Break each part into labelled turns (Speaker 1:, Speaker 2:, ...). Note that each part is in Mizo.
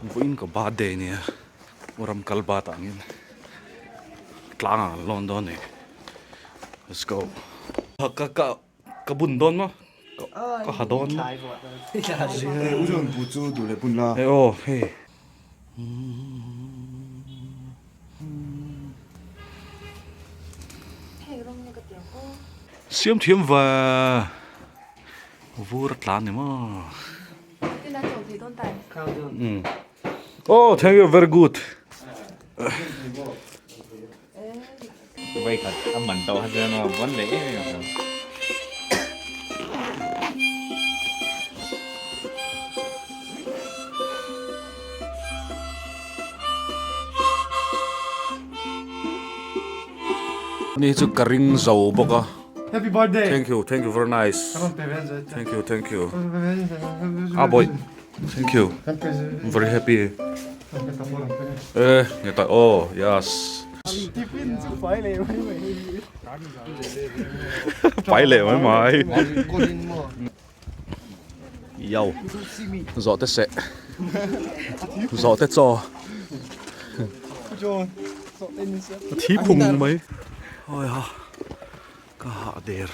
Speaker 1: Vawiin ka birthday nia ram kal bat ah angin tlang ah kan lawn dawn a ni let's go. Ka ka ka bun dawn maw ka ha dawn maw. E aw hei. Siam thiam va vur a tlan ni maw. Oh thank you very good.
Speaker 2: Vei khat a man tawh kha chuan a vawn leh em em ang.
Speaker 1: Ni chu ka ring zo bawk a.
Speaker 3: Happy birthday.
Speaker 1: Thank you, thank you very nice. Thank you, thank you. Ah boy. Thank you. I'm very happy. Eh, nge ta oh, yes. Pai leh mai mai. Yo. Zawh te seh. Zawh te chaw. Thi phung mai. Oi ha. Ka hah der.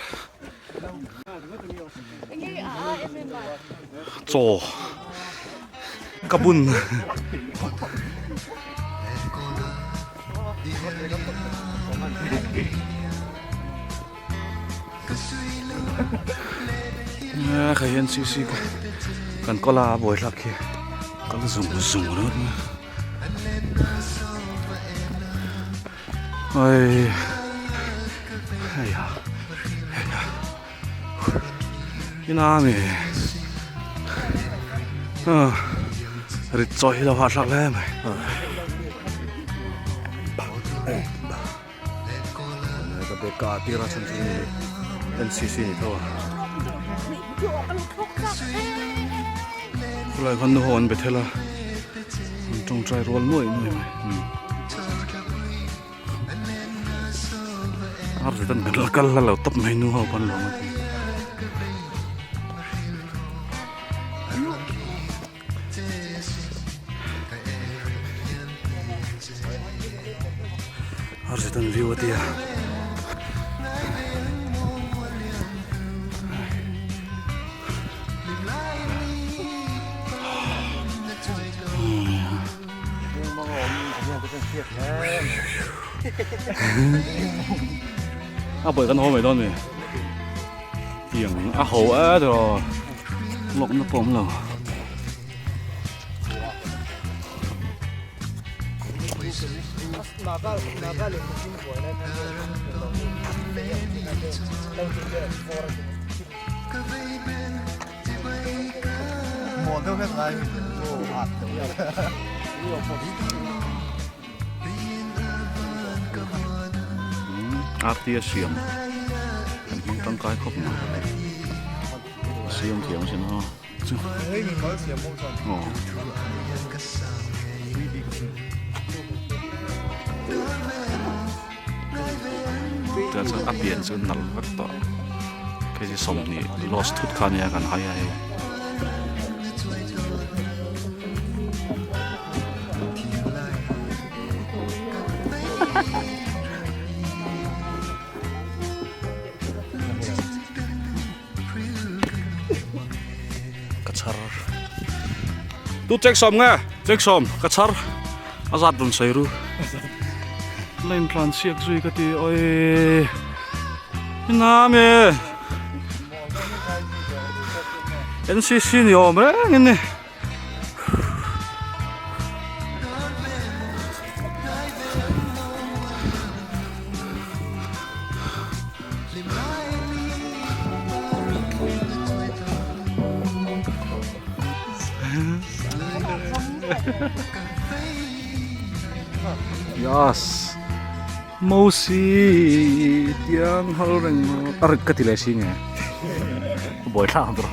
Speaker 1: Chaw ka bun. Khai hian CC kan kawl a buai thlak khi kal zung zung ringawt mai a. Oi hei a hei a ina mi rit chawi hi lo hah thlak hle mai ka bag ka ah tir a chhan chu ni NCC ni tho a khulai khan nu ho an be thel a. An tawngtai rual nuai nuai mai ar zet an kal kal la lo tawp mai nu ho pawn lo a ti ar zet an view a tia. A bawih kan haw mai dawn mi tiang a ho e tiraw lawkna pawh a awm lo. Arti a siam kan hmang tangkai khawp mai a siam thiam sin aw chu aw Chuan chuan a pian chu nal vek tawh kg 20 loss thut kha ania kan hai a hei. Ka chhar tu check sawm nge check sawm ka chhar a zat rawn sawi ru la in tlan chhiak zui ka ti oi nam e NCC ni awm reng in ni. Yes. Mosi tiang hal reng a rit ka ti leh si nge. Buai thlak ang tur.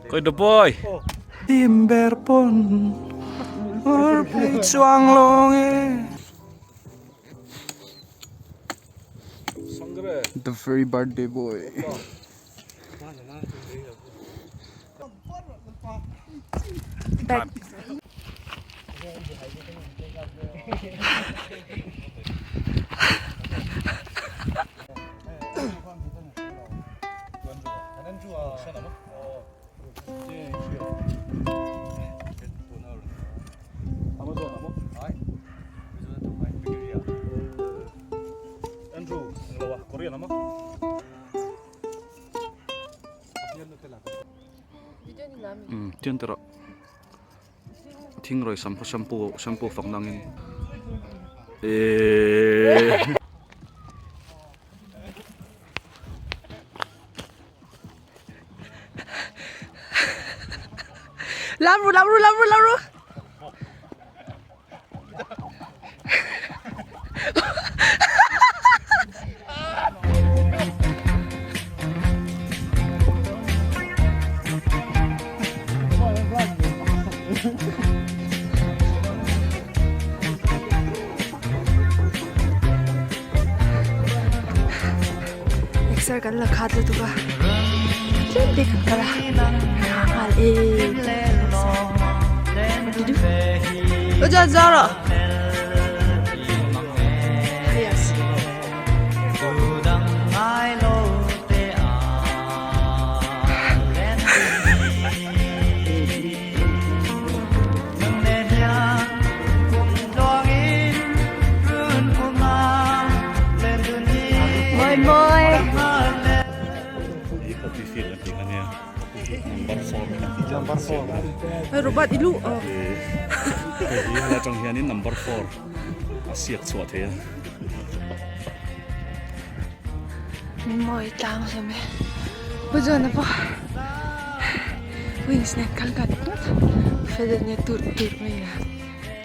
Speaker 1: Koi the boy. Tim ber pon or play chuang long e. Sangre.
Speaker 3: The very birthday boy.
Speaker 1: Tian te rawh thing rawi sam khaw shampoo shampoo fak na angin eeeee.
Speaker 4: Lam ru lam ru lam ru lam ru. Exer kan la khat lutuk a tlem te kan kal a nghal em Robert i luh aw.
Speaker 1: Hei hi helai atang hianin number 4 a siak chhuah thei a.
Speaker 4: Mawi tlang hlawm e. Pu John-a pawh wings nen kal ngat ngat fel ania tur tur mai a.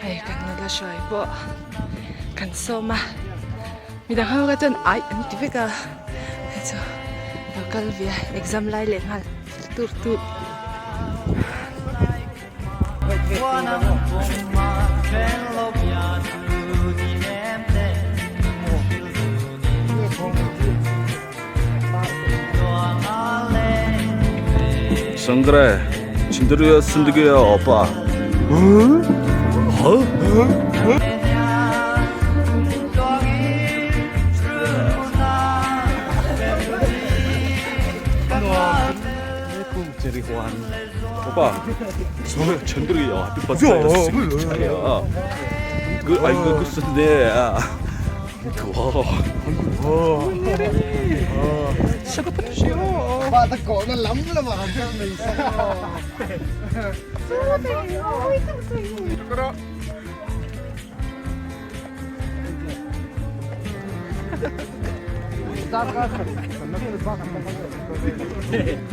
Speaker 4: Hei kan nula hruai pawh kan sawm a. Midang ho kha chuan aih an ti vek a. Hei chu lo kal ve a exam lai leh nghal tur tur.
Speaker 1: Sangre, 진드르야 순드게야 오빠. 응? 어? 오빠, 저 전드르야 햇빛 그 아이고 그 쓴데. 좋아.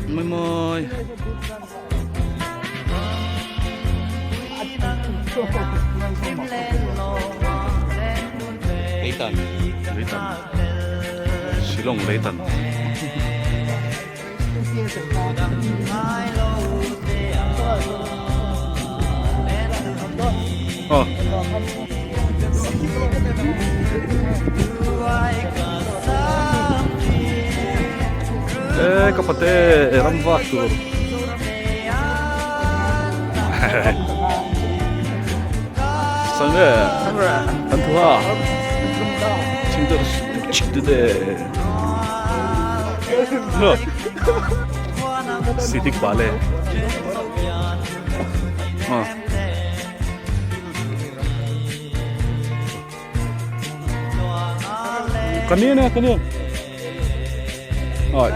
Speaker 1: Moi moi. Leitan. Leitan. Shillong Leitan. Aw. E ka pate ram vak tur. Sangre. Kan thu ha. Chingte chingte de. Sitik bale. Aw. Ka ni ania ka ni ai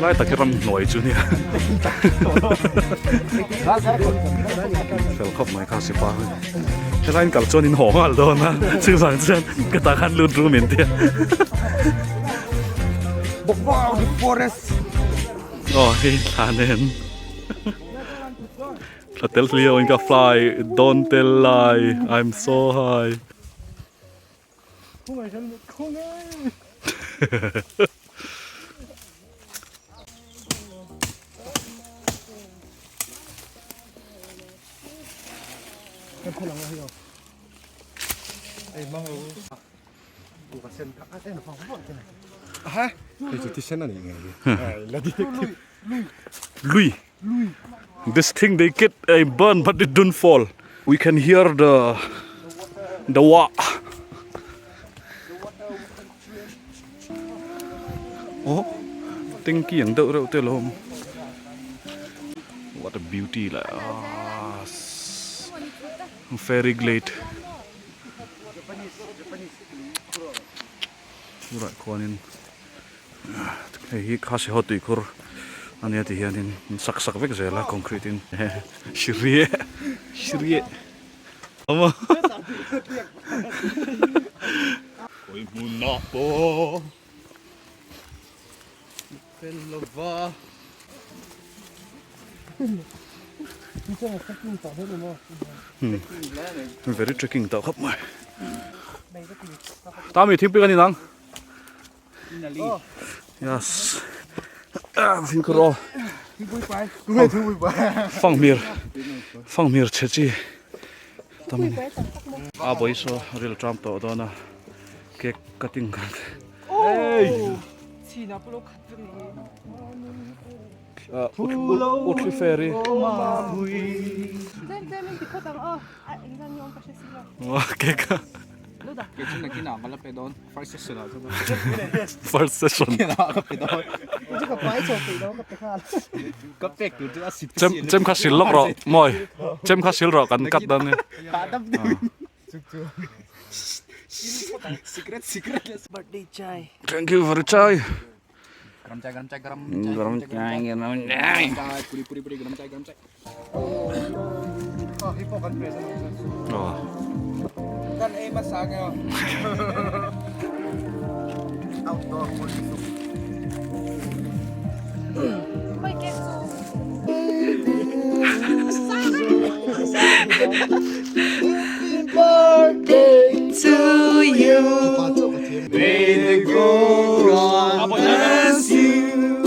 Speaker 1: lai tak hi ram hnuai chu nia fel khawp mai kha sipa hi helai in kal chuan in haw nghal dawn a chuvang chuan ka tah khan lut ru min tia aw hei thla nen. Thla tel hliau in ka fly don't tell lie I'm so high. Lui. This thing they get a burn but it don't fall. We can hear the the wa. Oh, tanky ang deuh reuh te lo awm. What a beauty lah. Ah, fairy glade. Turah khuanin hei hi khasi ho tuikhur a nia ti hianin an sak sak vek zel a concrete in hri hri awm a khawi hmunah pawh fel lova very trekking tah khawp mai tami thingpui kan inang yes fimkhur aw fanghmir fanghmir chhe chi tam a bawi saw ril tram tawh dawn a cake cutting khan Uthli ferry. First session. Chem chem kha sil lawk rawh mawi. Chem kha sil rawh kan cut dawn nia. Thank you for the chai.
Speaker 2: Garam chai garam chai garam
Speaker 1: Garam chai garam chai.
Speaker 2: chai puri puri puri garam chai garam chai.
Speaker 1: Oh.
Speaker 3: Kan ei hmasa nge aw. Outdoor
Speaker 4: To you.
Speaker 2: May the good God bless you.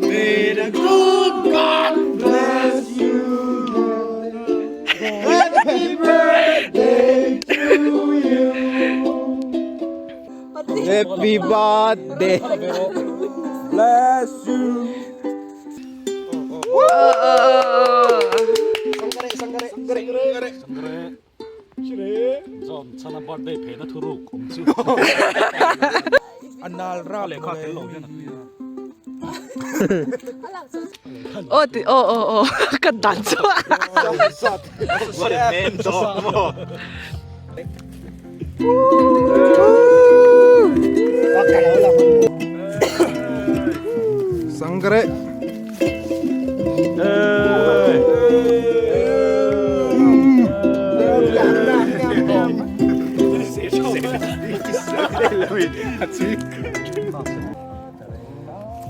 Speaker 2: May the good God bless you. Happy birthday to you. Happy birthday. Bless you.
Speaker 1: John chana birthday phena thuruk awm chu.
Speaker 3: Anal ra
Speaker 1: Lehkha tel lo hian a tui a.
Speaker 4: Aw ti aw aw aw ka dan chu a.
Speaker 3: Sangre.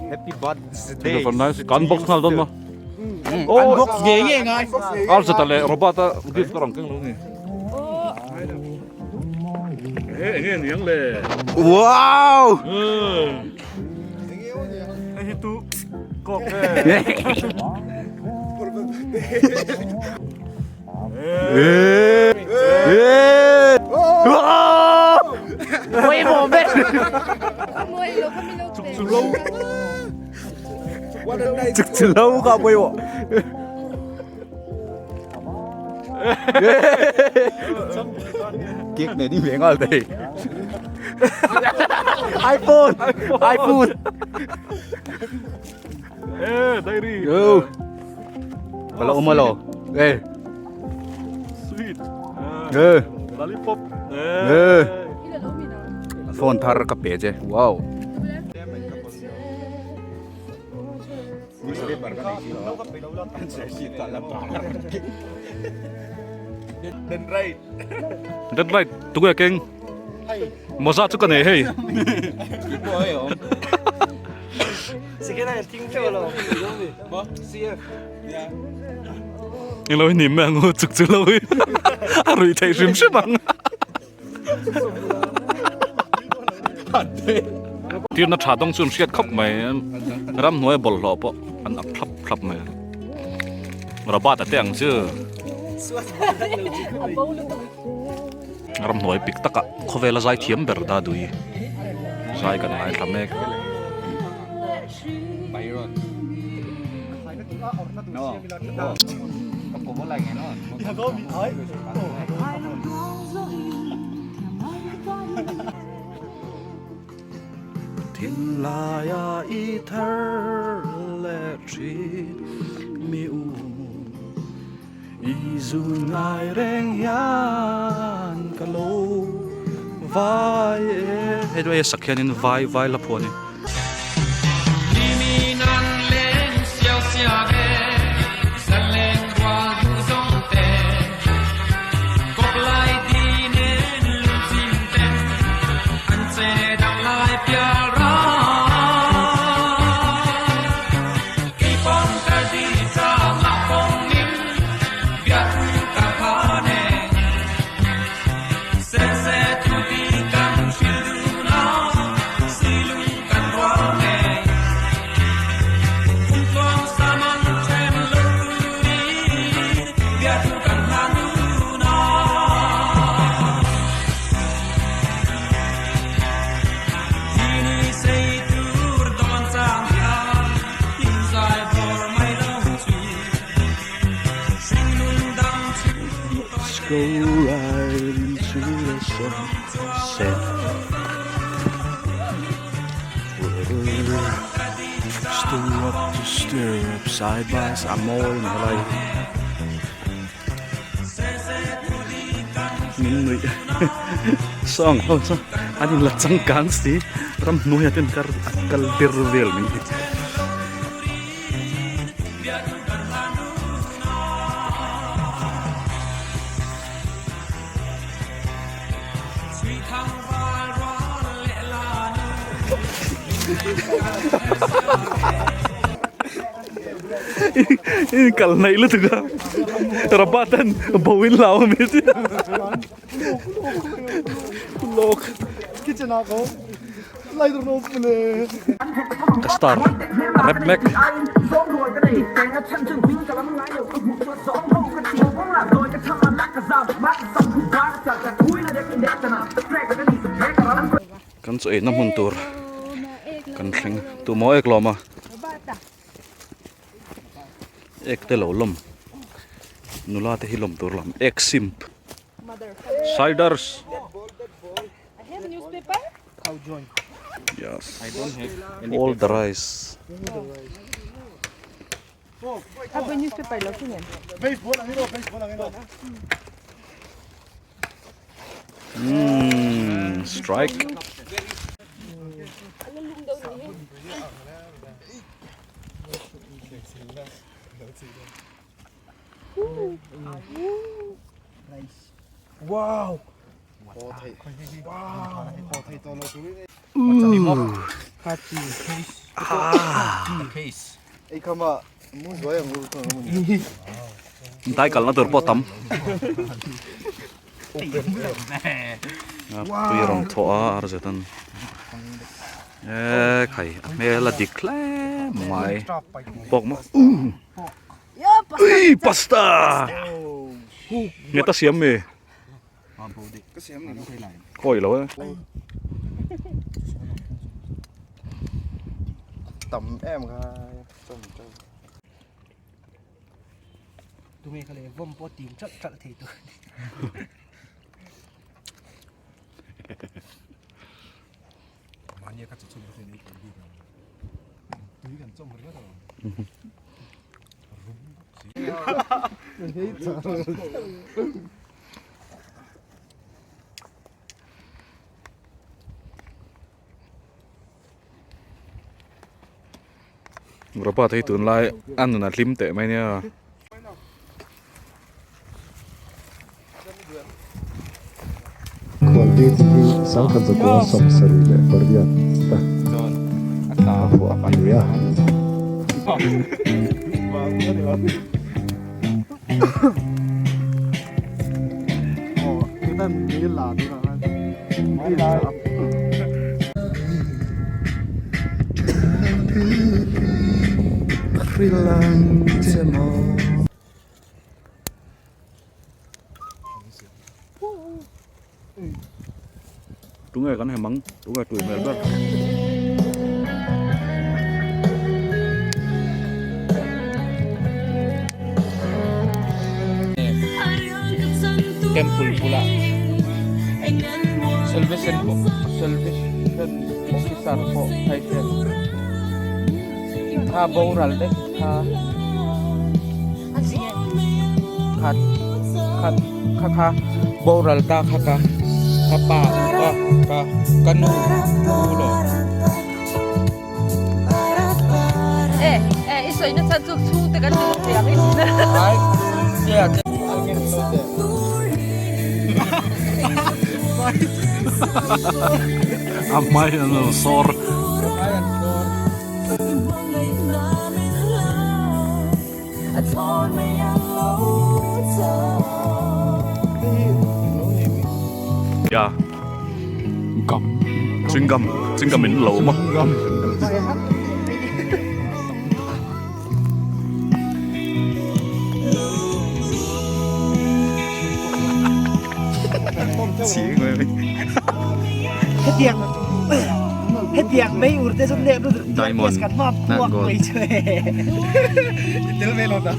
Speaker 2: Happy birthday.
Speaker 1: Kan box nghal dawn maw?
Speaker 2: Unbox ngei ngei ngai.
Speaker 1: Arzata leh Robert-a gift ka rawn keng lo ni. Enge enge niang le.
Speaker 2: Wow!
Speaker 1: Hei hi tu kawk e.
Speaker 2: Chuk chu lo ka pawimawh. Cake nei ding ve nghal thei. iPhone iPhone.
Speaker 1: Eh diary.
Speaker 2: Yo. Ka la awm alo. Eh.
Speaker 1: Sweet.
Speaker 2: Eh.
Speaker 1: Lollipop.
Speaker 2: Eh. Phone thar ka pe che. Wow.
Speaker 1: Dead right tunge keng mawza chu ka nei hei. Englo hi nim mai ang u chuk chu lo hi a ruih theih hrim hrim ang. Tirna tha dawng chu an hriat khawp mai ramhnuai bawlhhlawh pawh an ak thlap thlap mai Robert a te ang chu ramhnuai pik takah khawvela zai thiam ber da dui. Zai kan ngaithla mek. Thinlaia i thar leh thin mi u I zun ngai reng hian ka lo vai e. Hei chu hei sak hianin vai vai la phuah a ni. Let's go right into the sunset Stir up to stir up side by side a mawi ni helai hi min nuih song ho chu an in la changkang si ramhnuai ah ten kar a kal ber vel min ti. In kal hnaih lutuk a Rabba ten bo in lau a mi ti lawk
Speaker 3: Kitchen ah ko lai dur no pule
Speaker 1: ka star rep mek Kan chaw eina hmun tur kan thleng tumaw ek lawm a ek te lo lawm nula te hi lawm tur lam ek simp siders yes all the rice Umm strike.
Speaker 3: Wow.
Speaker 1: Dai kalna tur pawh tam tui a rawn thawh a ar zet an e khai a hmel a dik hle mai pawk maw ui pasta ngeta siam mi. Kawi lo e.
Speaker 3: Tam em kha chom chom.
Speaker 5: Tunge kha le vom pawh tim chalh chalh thei tur.
Speaker 3: Mahni a ka chawchhun ka thei bik ang. Tui kan chawm ringawt ang. Rum bawk si.
Speaker 1: Rapa te hi tunlai a nun a hlim teh mai nia.
Speaker 6: Khualbi tih hi sangkhat zakua sawmsarih leh pariat a phuah a ni a.
Speaker 1: Tunge kan hem ang? Tunge tui hmel ber?
Speaker 2: Temple bulah Salvation Salvation Officer pawh phei hian kha boral vek kha khat khat kha kha boral ta kha ka ka pa ka ka ka nu u lo.
Speaker 1: A hmai an lo sawr. Ya. Gum. Chewing gum. Chewing gum in lo maw.
Speaker 5: Hetiang hetiang mai ur te chu nep lutuk
Speaker 2: Diamond
Speaker 5: kan hma
Speaker 2: not
Speaker 5: puak
Speaker 2: gold.
Speaker 5: mai chu
Speaker 3: Tel ve lo ta.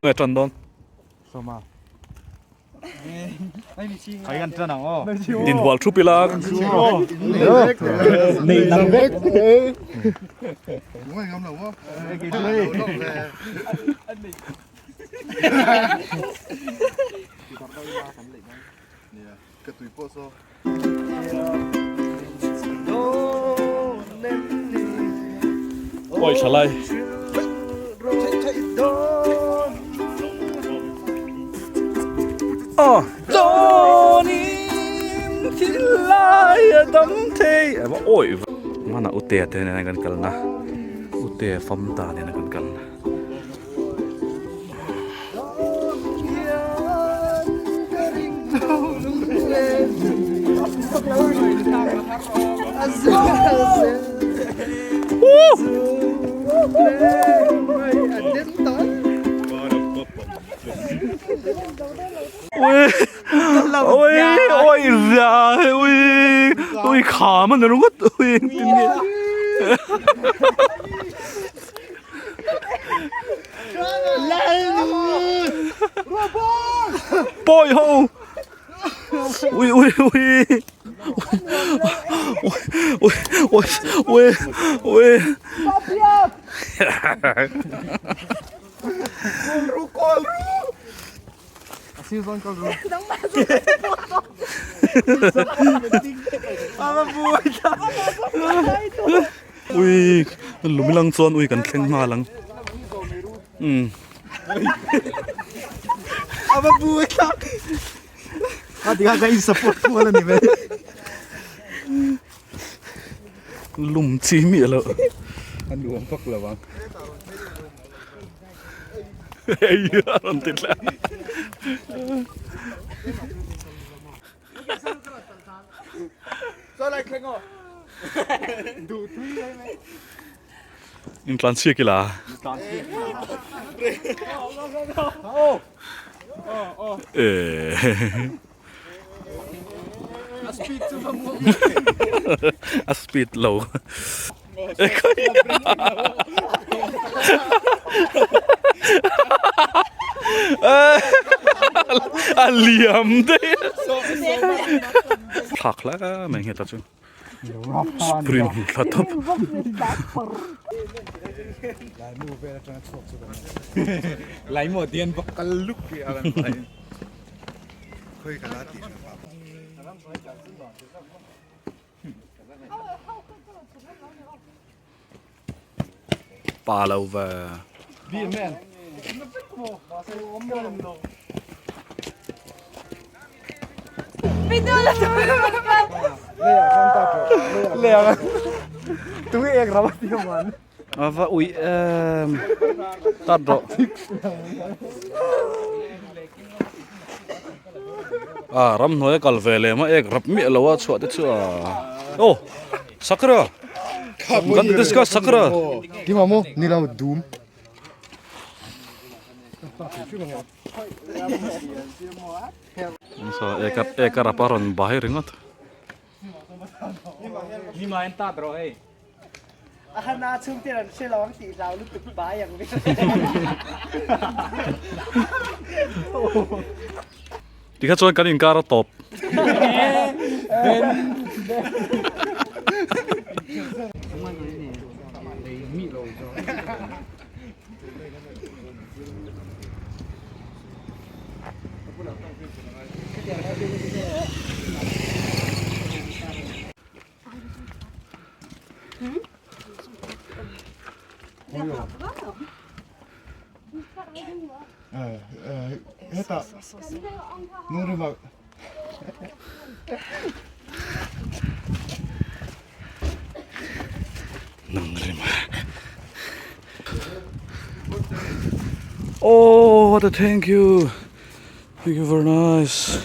Speaker 1: Nge tan dawn?
Speaker 3: Sawma. Khai kan tan ang aw.
Speaker 1: Din hual thup ila.
Speaker 3: Nei nang vek.
Speaker 1: Oi thalai. Aw dawnin thil lai a dam thei emaw awi hmanah ute te nena kan kalna ute famta nena kan kalna. Ui ui ui ui ui kham ani ringawt ui engtin nge. Pawi ho ui ui ui ui ui ui ui Ui lumi lang chuan ui kan thleng nghal ang umm lum chi miah loh hei a rawn ti tlat Intlan chhiak ila. A speed lo. A liam daih thlak hle mai nghe ta chu spring thla thap Pa lo ve.
Speaker 4: Video la tu
Speaker 3: Leiah tunge ek ram a ti awm an.
Speaker 1: Ava ui em tat rawh. A ramhnuai a kal ve lem a ek rap miah lo a chhuah te chu a aw sakra kan discuss sakra.
Speaker 3: Kima maw ni lo dum.
Speaker 1: Ek a rap a rawn bai ringawt. Tikha chuan kan inkar a tawp. Oh, what a thank you. Thank you very nice.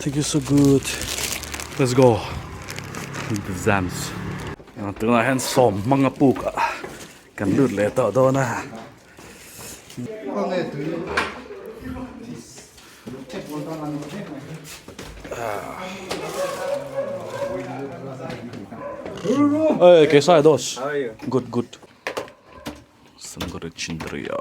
Speaker 1: Thank you so good. Let's go. The Zams. Tunah hian sawm hmang a puk a kan lut leh tawh dawn a. Hey, kaisa hai dost? Good, good. Sangharachindriya.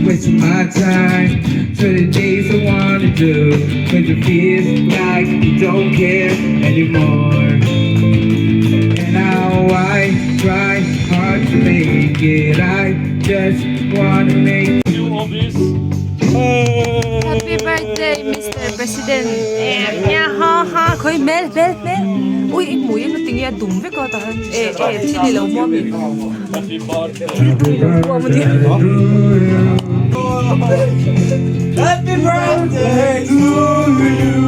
Speaker 2: Wasting my time to the days I wanna do. Cause it feels like you don't care anymore. And now I try hard to make it. I just wanna make
Speaker 4: Happy birthday Mr. President Nia ha ha khoi mel mel mel ui i hmui em tinge a dum vek a tah hian e e thil ni lo maw mi thil ni lo maw mi
Speaker 5: Happy birthday to you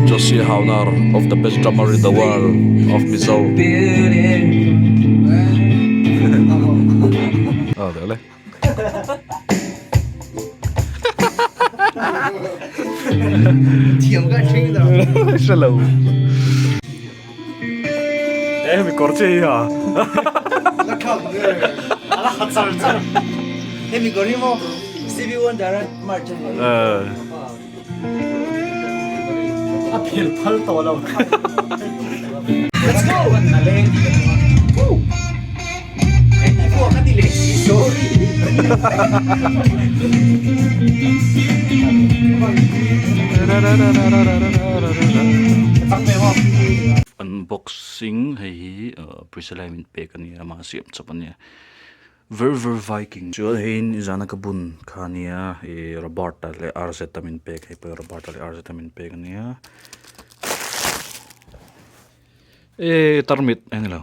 Speaker 1: Josie Haunar of the best drummer in the world of Mizo. Ah, được đấy.
Speaker 5: Thiam ka thing lo.
Speaker 1: Hre lo. Eh, mi kawr che hi ha.
Speaker 5: La khak nge. Ala khat char char. He mi kawr hi maw CV Wonder a merch a ni.
Speaker 1: Eh.
Speaker 5: A phel phal tawh lo. Let's go.
Speaker 1: Unboxing hei hi Priscilla in min pek a ni a mahse siam chawp a nia. Ver ver Viking. Chuan hei nizana ka bun kha ania ih Robert-a leh RZ-a min pek hei pawh Robert-a leh RZ-a min pek ania. Eh tarmit a ni lo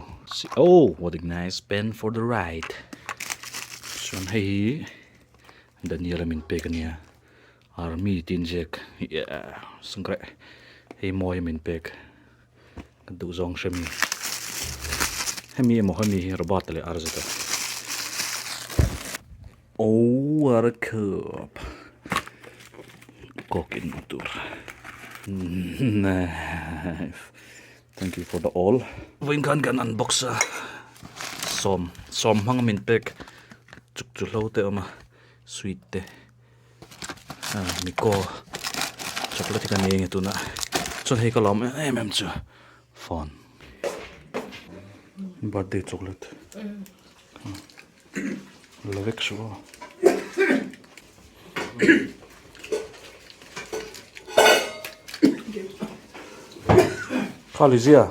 Speaker 1: oh what a nice pen for the ride chuan hei hi Daniel-a min pek ania army tih inziak yeah sangre hei mawi a min pek. Ka duh zawng hre mi. Hemi emaw hemi hi Robert leh RZ a. Oh what a cup. Coke in tur. Nice. Thank you for the all. Vawiin khan kan unbox a. Sawm sawm hmang min pek chuk chu hlo te awm a sweet te. Miko chocolate hi ka nei a nge tunah chuan hei ka lawm em em chu phone birthday chocolate la vek suh aw. Kha Lizia.